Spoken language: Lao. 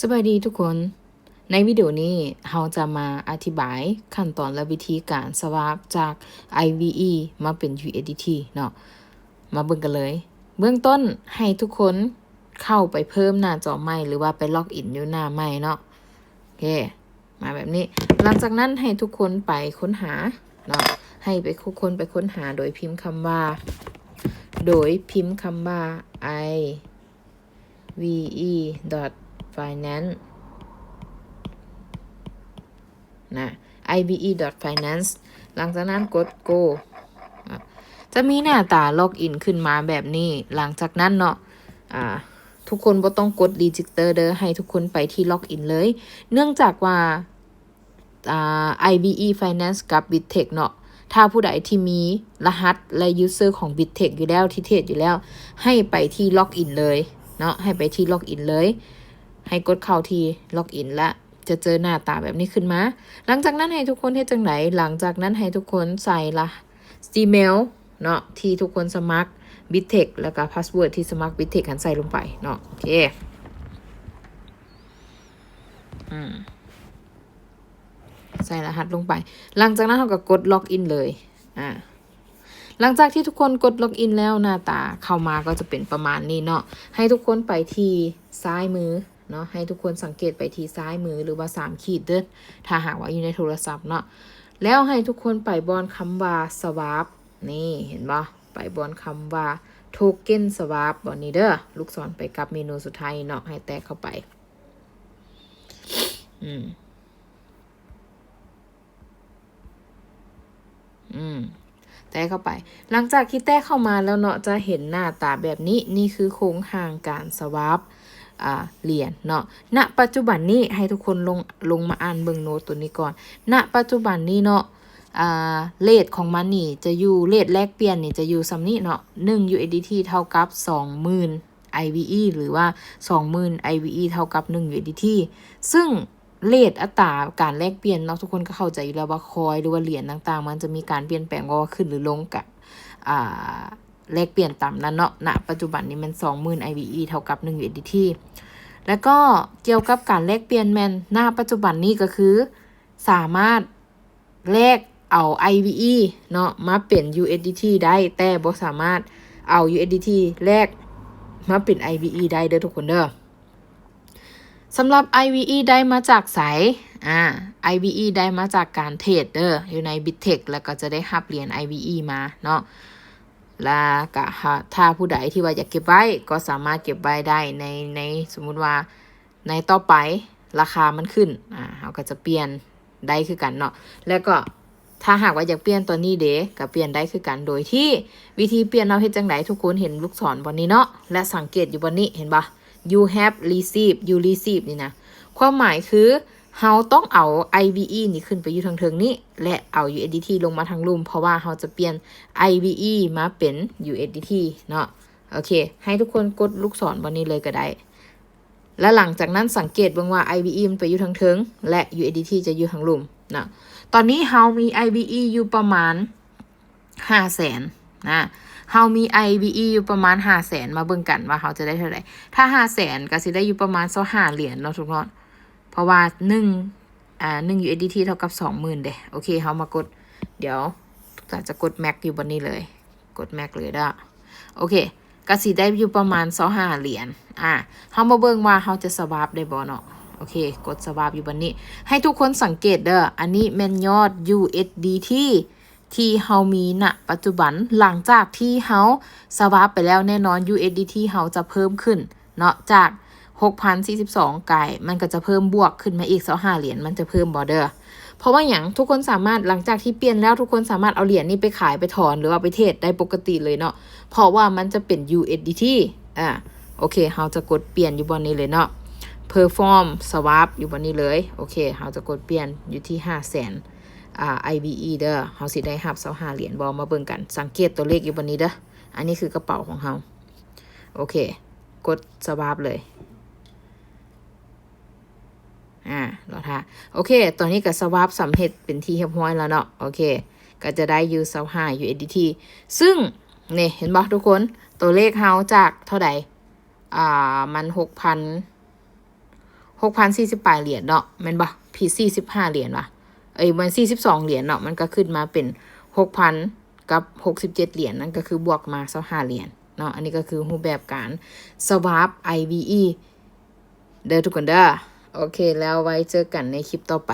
ສະບາຍດີທຸກຄົນ, ໃນວິດີໂອນີ້ເຮົາຈະມາອະທິບາຍຂັ້ນຕອນ ແລະ ວິທີການສະວາບຈາກ ໄອວີອີ ມາເປັນ ຢູເອສດີທີ ເນາະ. ມາເບິ່ງກັນເລີຍ. ເບື້ອງຕົ້ນໃຫ້ທຸກຄົນເຂົ້າໄປເພີ່ມໜ້າຈໍໃໝ່ ຫຼືວ່າໄປລັອກອິນຢູ່ໜ້າໃໝ່ເນາະ. ໂອເຄ ມາແບບນີ້. ຫຼັງຈາກນັ້ນໃຫ້ທຸກຄົນໄປຄົ້ນຫາເນາະ, ໃຫ້ໄປ ທຸກຄົນໄປຄົ້ນຫາໂດຍພິມຄຳວ່າ ໂດຍພິມຄຳວ່າ ໄອ ive.finance ນະ ive.finance. ຫຼັງຈາກນັ້ນກົດ Go ນະ ຈະມີໜ້າຕາລັອກອິນຂຶ້ນມາແບບນີ້. ຫຼັງຈາກນັ້ນເນາະ ອາ ທຸກຄົນບໍ່ຕ້ອງກົດ Register ເດີ, ໃຫ້ທຸກຄົນໄປທີ່ລັອກອິນເລີຍ. ເນື່ອງຈາກວ່າ ອາ ive Finance ກັບ Bittrex ເນາະ, ຖ້າຜູ້ໃດທີ່ມີລະຫັດ ແລະ user ຂອງ Bittrex ຢູ່ແລ້ວ ທີ່ເທຣດຢູ່ແລ້ວ ໃຫ້ໄປທີ່ລັອກອິນເລີຍເນາະ, ໃຫ້ໄປທີ່ລັອກອິນເລີຍ, ໃຫ້ກົດເຂົ້າທີ່ລັອກອິນ ແລະ ຈະເຈີໜ້າຕາແບບນີ້ຂຶ້ນມາ. ຫຼັງຈາກນັ້ນໃຫ້ທຸກຄົນເຮັດຈັ່ງໃດ? ຫຼັງຈາກນັ້ນໃຫ້ທຸກຄົນໃສ່ລະ Gmail ເນາະ ທີ່ທຸກຄົນສະໝັກ Bittrex ແລ້ວກໍ password ທີ່ສະໝັກ Bittrex ຫັ້ນໃສ່ລົງໄປເນາະ. ໂອເຄ ອືມ ໃສ່ລະຫັດລົງໄປ. ຫຼັງຈາກນັ້ນເຮົາກໍກົດລັອກອິນເລີຍ. ອາ ຫຼັງຈາກທີ່ທຸກຄົນກົດລັອກອິນແລ້ວ ໜ້າຕາເຂົ້າມາກໍຈະເປັນປະມານນີ້ເນາະ. ໃຫ້ທຸກຄົນໄປທີ່ຊ້າຍມືເນາະ, ໃຫ້ທຸກຄົນສັງເກດໄປທີ່ຊ້າຍມື ຫຼືວ່າສາມຂີດເດີ ຖ້າຫາກວ່າຢູ່ໃນໂທລະສັບເນາະ. ແລ້ວໃຫ້ທຸກຄົນໄປບ່ອນຄຳວ່າ Swap ນີ້ ເຫັນບໍ່? ໄປບ່ອນຄຳວ່າ Token Swap ບ່ອນນີ້ເດີ, ລູກສອນໄປກັບເມນູສຸດທ້າຍເນາະ, ໃຫ້ແຕະເຂົ້າໄປ. ອືມ ອືມ ແຕະເຂົ້າໄປ. ຫຼັງຈາກທີ່ແຕະເຂົ້າມາແລ້ວເນາະ ຈະເຫັນໜ້າຕາແບບນີ້. ນີ້ຄືໂຄງຮ່າງການສະວາບ ອາ ຫຼຽນເນາະ. ນະປັດຈຸບັນນີ້ ໃຫ້ທຸກຄົນລົງ ລົງມາອ່ານເບິ່ງໂນດໂຕນີ້ກ່ອນ. ນະປັດຈຸບັນນີ້ເນາະ ອາ ເຣດຂອງມັນນີ້ຈະຢູ່ ເຣດແລກປ່ຽນນີ້ຈະຢູ່ສ່ຳນີ້ເນາະ, ໜຶ່ງ USDT ເທົ່າກັບ ສອງໝື່ນ IVE ຫຼືວ່າ ສອງໝື່ນ IVE ເທົ່າກັບ ໜຶ່ງ USDT. ຊຶ່ງເຣດອັດຕາການແລກປ່ຽນເນາະ ທຸກຄົນກໍເຂົ້າໃຈຢູ່ແລ້ວວ່າຄອຍ ຫຼືວ່າຫຼຽນຕ່າງໆ ມັນຈະມີການປ່ຽນແປງ ບໍ່ວ່າຂຶ້ນ ຫຼື ລົງ ກະ ອາ ແລກປ່ຽນຕາມນັ້ນເນາະ. ນະປັດຈຸບັນນີ້ແມ່ນ ສອງໝື່ນ IVE ເທົ່າກັບ ໜຶ່ງ USDT. ແລ້ວກໍກ່ຽວກັບການແລກປ່ຽນແມ່ນ ນະປັດຈຸບັນນີ້ກໍຄືສາມາດ ແລກເອົາ IVE ເນາະ ມາເປັນ USDT ໄດ້, ແຕ່ບໍ່ສາມາດເອົາ USDT ແລກມາເປັນ IVE ໄດ້ເດີທຸກຄົນເດີ. ສຳລັບ IVE ໄດ້ມາຈາກໃສ? ອາ IVE ໄດ້ມາຈາກການເທຣດເດີ, ຢູ່ໃນ Bittrex ແລ້ວກໍຈະໄດ້ຮັບຫຼຽນ IVE ມາເນາະ. ແລ້ວກໍຖ້າ ຖ້າຜູ້ໃດທີ່ວ່າຢາກເກັບໄວ້ ກໍສາມາດເກັບໄວ້ໄດ້ໃນ ໃນ ສົມມຸດວ່າ ໃນຕໍ່ໄປລາຄາມັນຂຶ້ນ ອາ ເຮົາກໍຈະປ່ຽນໄດ້ຄືກັນເນາະ. ແລ້ວກໍຖ້າຫາກວ່າຢາກປ່ຽນຕອນນີ້ເດ ກໍປ່ຽນໄດ້ຄືກັນ ໂດຍທີ່ວິທີປ່ຽນເຮົາເຮັດຈັ່ງໃດ? ທຸກຄົນເຫັນລູກສອນບ່ອນນີ້ເນາະ ແລະ ສັງເກດຢູ່ບ່ອນນີ້ ເຫັນບໍ່? You have received, you receive ນີ້ນະ ຄວາມໝາຍຄືເຮົາຕ້ອງເອົາ IVE ນີ້ຂຶ້ນໄປຢູ່ທາງເທິງນີ້ ແລະ ເອົາ USDT ລົງມາທາງລຸ່ມ ເພາະວ່າເຮົາຈະປ່ຽນ IVE ມາເປັນ USDT ເນາະ. ໂອເຄ ໃຫ້ທຸກຄົນກົດລູກສອນບ່ອນນີ້ເລີຍກໍໄດ້. ແລະ ຫຼັງຈາກນັ້ນສັງເກດເບິ່ງວ່າ IVE ມັນໄປຢູ່ທາງເທິງ ແລະ USDT ຈະຢູ່ທາງລຸ່ມນະ. ຕອນນີ້ເຮົາມີ IVE ຢູ່ປະມານຫ້າແສນນະ, ເຮົາມີ IVE ຢູ່ປະມານຫ້າແສນ, ມາເບິ່ງກັນວ່າເຮົາຈະໄດ້ເທົ່າໃດ. ຖ້າຫ້າແສນກໍຊິໄດ້ຢູ່ປະມານຊາວຫ້າຫຼຽນເນາະທຸກຄົນ, ເພາະວ່າໜຶ່ງ ອາ ໜຶ່ງ USDT ເທົ່າກັບສອງໝື່ນເດ້. ໂອເຄ ເຮົາມາກົດ, ດຽວຈະ ຈະກົດ max ຢູ່ບ່ອນນີ້ເລີຍ, ກົດ max ເລີຍເດີ. ໂອເຄ ກະຊິໄດ້ຢູ່ປະມານຊາວຫ້າຫຼຽນ. ອາ ເຮົາມາເບິ່ງວ່າເຮົາຈະສະວາບໄດ້ບໍ່ເນາະ. ໂອເຄ ກົດສະວາບຢູ່ບ່ອນນີ້. ໃຫ້ທຸກຄົນສັງເກດເດີ, ອັນນີ້ແມ່ນຍອດ USDT ທີ່ເຮົາມີນະປັດຈຸບັນ. ຫຼັງຈາກທີ່ເຮົາສະວາບໄປແລ້ວ, ແນ່ນອນ USDT ເຮົາຈະເພີ່ມຂຶ້ນເນາະ, ຈາກຫົກພັນສີ່ສິບສອງກາຍ ມັນກໍຈະເພີ່ມບວກຂຶ້ນມາອີກຊາວຫ້າຫຼຽນ, ມັນຈະເພີ່ມບໍ່ເດີ. ເພາະວ່າຫຍັງ? ທຸກຄົນສາມາດ ຫຼັງຈາກທີ່ປ່ຽນແລ້ວ ທຸກຄົນສາມາດເອົາຫຼຽນນີ້ໄປຂາຍ ໄປຖອນ ຫຼືວ່າໄປເທຣດໄດ້ປົກກະຕິເລີຍເນາະ, ເພາະວ່າມັນຈະເປັນ USDT. ອາ ໂອເຄ ເຮົາຈະກົດປ່ຽນຢູ່ບ່ອນນີ້ເລີຍເນາະ, Perform Swap ຢູ່ບ່ອນນີ້ເລີຍ. ໂອເຄ ເຮົາຈະກົດປ່ຽນຢູ່ທີ່ຫ້າແສນ ອາ IVE ເດີ. ເຮົາຊິໄດ້ຮັບຊາວຫ້າຫຼຽນບໍ່? ມາເບິ່ງກັນ, ສັງເກດຕົວເລກຢູ່ບ່ອນນີ້ເດີ. ອັນນີ້ຄືກະເປົາຂອງເຮົາ. ໂອເຄ ກົດ Swap ເລີຍ. ອາ ລໍຖ້າ. ໂອເຄ ຕອນນີ້ກໍ Swap ສຳເລັດເປັນທີ່ຮຽບຮ້ອຍແລ້ວເນາະ. ໂອເຄ ກໍຈະໄດ້ຢູ່ຊາວຫ້າ USDT. ຊຶ່ງນີ້ ເຫັນບໍ່ທຸກຄົນ? ຕົວເລກເຮົາຈາກເທົ່າໃດ? ອາ ມັນຫົກພັນ ຫົກພັນສີ່ສິບປາຍຫຼຽນເນາະ ແມ່ນບໍ່? ຜິດ ສີ່ສິບຫ້າຫຼຽນຫວາ? ເອີຍ ແມ່ນສີ່ສິບສອງຫຼຽນເນາະ ມັນກໍຂຶ້ນມາເປັນຫົກພັນກັບຫົກສິບເຈັດຫຼຽນ ນັ້ນກໍຄືບວກມາຊາວຫ້າຫຼຽນເນາະ. ອັນນີ້ກໍຄືຮູບແບບການ swap ໄອ ວີ ອີ ເດີທຸກຄົນເດີ. ໂອເຄ ແລ້ວໄວ້ເຈີກັນໃນຄລິບຕໍ່ໄປ.